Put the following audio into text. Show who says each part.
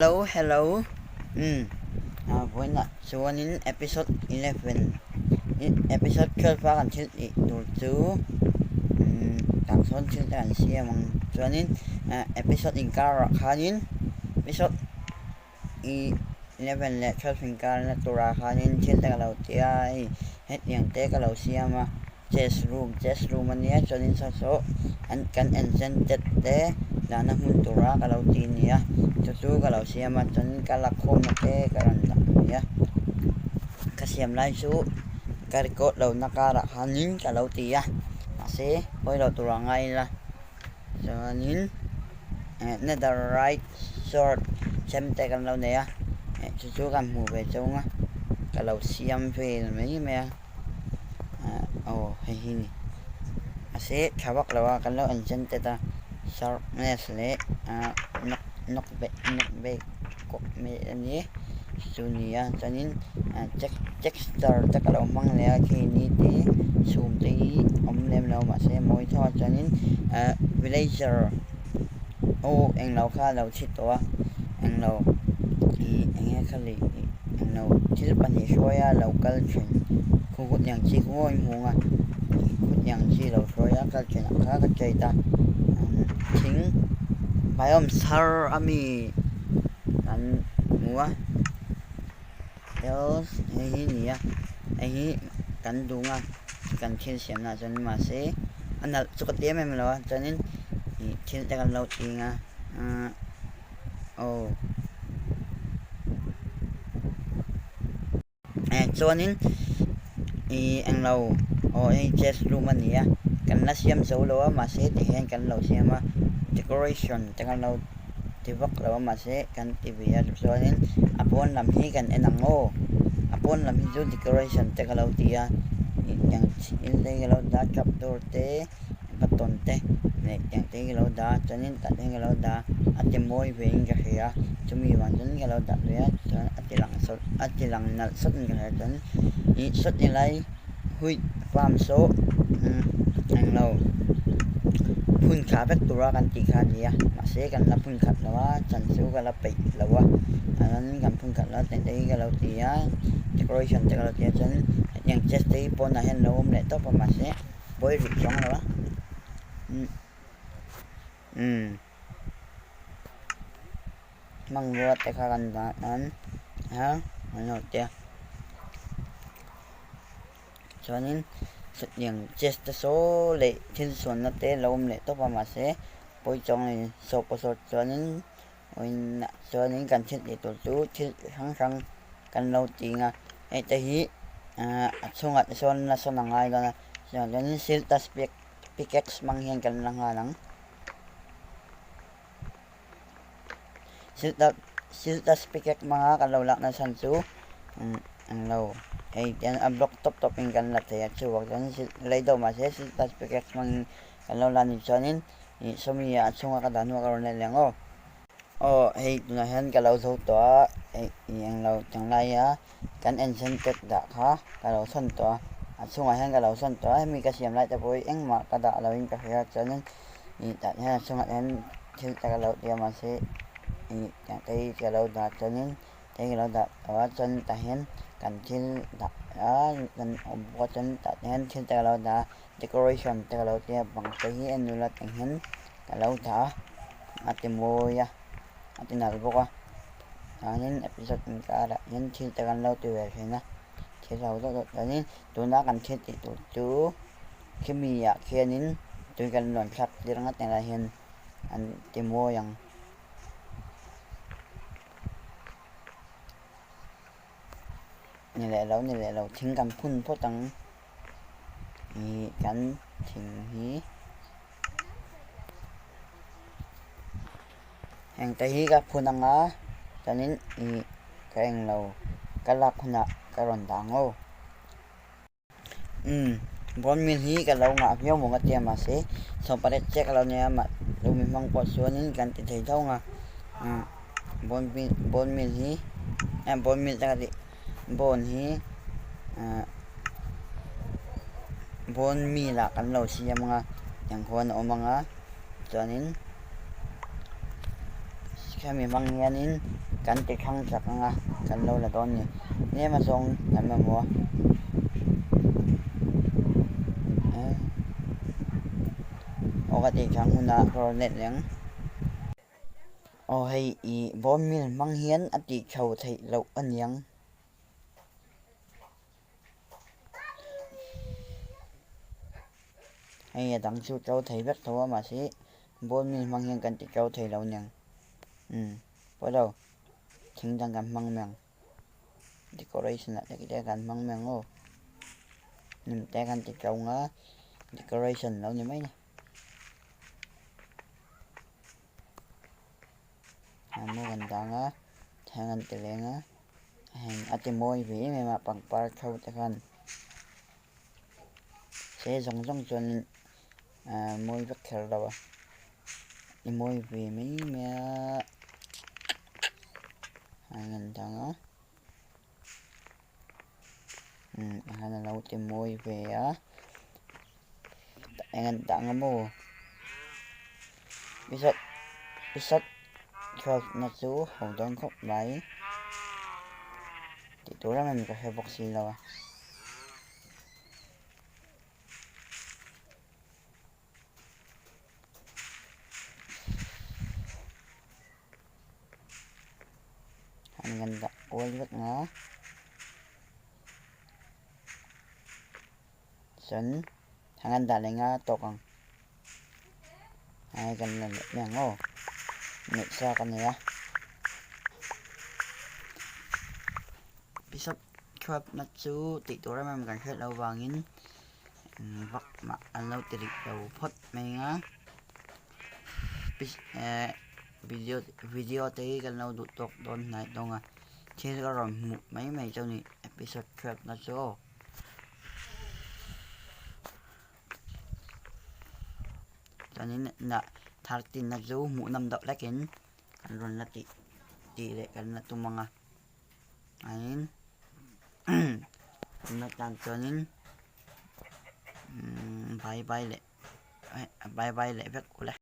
Speaker 1: Hello hello umm vawiinah chuanin episode 11 episode 12 a kan thil tih tur chu umm tah sawn thil te kan siam ang chuanin episode inkarah khanin episode 11 leh 12 inkarna turah khanin thil te ka lo ti a hei hetiang te ka lo siam a. Chess room, Chess room a nia chuanin saw saw an kan enchanted te dahna hmun tura ka lo ti nia chu chu ka lo siam a chuanin ka lakkhawmna te ka rawn dah a nia ka siam lai chu ka record lohna karah khanin ka lo ti a mahse pawi loh tur a ngai ila chuanin eh netherite sword chem te kan lo nei a eh chu chu kan hmuh ve chhung a ka lo siam vel mai mai a. Aw hei hi ni mahse tha vak lo a kan lo enchanted a sharpness leh knock knock back knock back kawk mai a ni chu ni a chuanin texture te ka lo hmang leh a khi ni te chhum te hi awm lem lo mahse mawi tho a chuanin villager aw englo kha a lo chhi tawh a englo ih enge kha leh ih englo thil pahnih hruai a lo kal thin khu kut niang chi khu ngawi hmung a ih kut niang chi lo hruai a kal thin ang kha ka trade a thing biome thar a mi kan hmu a else hei hi a ni a hei hi kan dung a kan thil siam na ah chuan mahse a nalh chu ka ti em em lo a chuanin ih thil te kan lo ching a ahh aw eh chuanin ih englo aw hei chess room a ni a kan la siam zo lo a mahse tihian kan lo siam a decoration te kan lo ti vak lo a mahse kan ti ve a chuanin a pawn lam hi kan en ang aw a pawn lam hi chu decoration te ka lo ti a ih tiang thil te hi ka lo dah a trapdoor te button te leh tiang te hi ka lo dah a chuanin tah te hian ka lo dah a a ti mawi ve in ka hria a chumi vang chuan ka lo dah ve a chuan a ti lang sawt a ti lang nalh sawt in ka hria chuan ih sawt ni lai wheat farm saw englo phun kha vek tura kan tih kha a ni a mahse kan la phun khat lo a chan chu ka la peih lo a chuan kan phun khat lo a tente hi ka lo ti a decoration te ka lo ti a chuan hetiang chest te hi pawnah hian a lo awm leh tawp a mahse pawi rih chuang lo a umm hmanrua te kha kan dah an a an lo tia chuanin chutiang chest te saw leh thil suanna te lo awm leh tawp a mahse pawi chuang lo saw pawh saw chuanin chuanin kan thil tih tur chu thil hrang hrang kan lo ting a hei te hi ahh a chhungah te sawn la sawn a ngai dawn a chuanin siltas pickaxe hmang hian kan la nghal ang. Siltas pickaxe hmanga kan lo lakna chhan chu an lo hei tian a block tawp tawp in kan la thei a chuvang chuan lei deuh mahse siltas pickaxe hmangin kan lo la anih chuanin ih sawmi a chhunga ka dah hnuah ka rawn let leh ang aw. Aw hei tunah hian ka lo zo tawh a hei ih englo changlai a kan enchanted dah kha ka lo sawn tawh a a chhungah hian ka lo sawn tawh a hemi ka siam lai te pawh hi engmah ka dah loin ka hria chuanin ih tah hian a chhungah hian thil te ka lo ti a mahse ih tiang te hi ka lo dah chuanin te hi ka lo dah tawh a chuan tah hian kan thil dah a kan awm bawk a chuan tah te hian thil te ka lo dah a decoration te ka lo ti a bang te hi en ula tiang hian ka lo dah a a ti mawi a a ti nalh bawk a chuanin episode inkarah hian thil te kan lo ti ve thin a thil ho deuh deuh chuanin tuna kan thil tih tur chu khimi ah khianin tui kan rawn thlak tir ngat elah hian an ti mawi ang. Ni leh lo ni leh lo thing kan phun phawt ang ih kan thing hi. Heng te hi ka phun ang a chuanin ih ka englo ka lak hunah ka rawn dah ang aw. Umm bone meal hi ka lo ngah viau maw ka tia mahse sawmpariat chiah ka lo nia mah lumi hmang pawh chuanin kan ti thei tho ang a umm bone meal bone meal hi bone meal te ka tih bone hi ah bone meal ah kan lo siam ang a tiang khuan a awm ang a chuanin hemi hmang hianin. Kan ti thlang chak anga kan lo la dawn ni. Tlem a zawng kan mamawh a. Aw ka tih thlang hunah ka rawn let leh ang. Aw hei i bone meal hmang hian a tih chho theih loh a niang. Hei a dang chu to thei vek tho a mahse bone meal hmang hian kan ti to thei lo aniang umm pawi lo thing dang kan hmang mai ang decoration ah te te kan hmang mai ang aw hnim te kan ti to ang a decoration lo ni mai a ni. Hmu kan dang a theng an ti leng a heng a ti mawi ve em em a pangpar tho te khan se zawng zawng chuan ah mawi vek kher lo a i mawi ve mai mai a heng an dang a umm tikhan a lo ti mawi ve a eng an dah ang maw episode episode 12 na chu ho dawn khawp mai tih tur em em ka hre bawk si lo a. An kan dah kual vek nga chuan an kan dah leh nga tawk ang hei kan la leh mai ang aw neih sa ka nei a episode 12 na chu tih tur em em kan hriat loh vangin vak mah an lo ti rih lo phawt mai ang a. Video video te hi kan lo duh tawk dawn hnai dawn a thil ka rawn hmuh mai mai chu a ni episode 12 na chu aw chuanin nah 13 na chu hmuh nawm deuh hlekin kan rawn la tih tih leh kan la tum ang a chuanin tuna tan chuanin bye bye leh bye bye leh vek ule.